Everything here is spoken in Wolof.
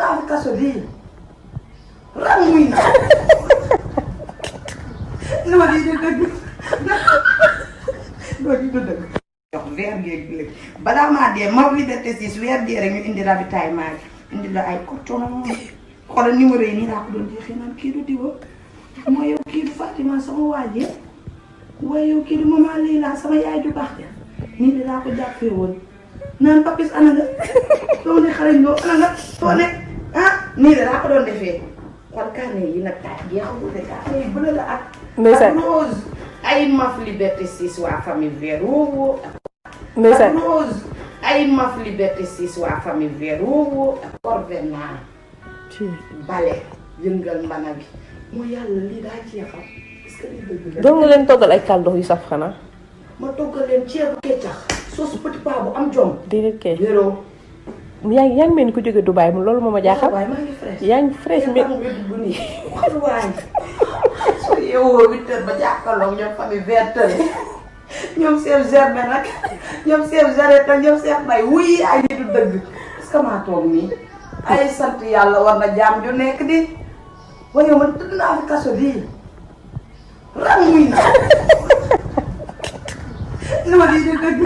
naa fi kaso bii ram muy na non lii de dëgg non lii de dëgg jox weer geeg léegi balaa maa dee ma liberté 6 weer dee rek ñu indi ravitaillement bi indi la ay coton xoolal numéro yi nii laa ko doon jeexee naan kii du diwa mooy yow kii du Fatima sama waajee waaye yow kii du maman Leila sama yaay ju baax ja nii de laa ko jàppee woon naan papis ana nga soo ne xarañ loo ana nga soo ne nii de laa ko doon defee xool carnet yi nag taaj jeexagul de carnet yi bële la ak rose ay maf liberté 6 waa famille vert woowoo ak rose ay maf liberté 6 waa famille vert woowoo ak corvenant bale yëngal mbana bi moo yàlla lii daa jeexal est-ce que lii dëgg la doon nga leen toggal ay kaldox yu saf xanaa ma toggal leen ceebu keccax sauce petit pas bu am jom déedéet kay wéroo yaa ngi mel ni ku jóge Dubaï mu loolu moo ma jaaxal waaye maa ngi fresh yaa ngi fresh mais bu nii xol waay soo yeewoo 8 heures ba jàkkaarloog ñoom famille verte ñoom chef germain nag ñoom chef jarret ak ñoom chef bay wuy ay nit du dëgg est-ce que maa toog nii ay sant yàlla war na jaam ju nekk di waaye man tëdd naa fi kaso bii ram muy na non lii de dëgg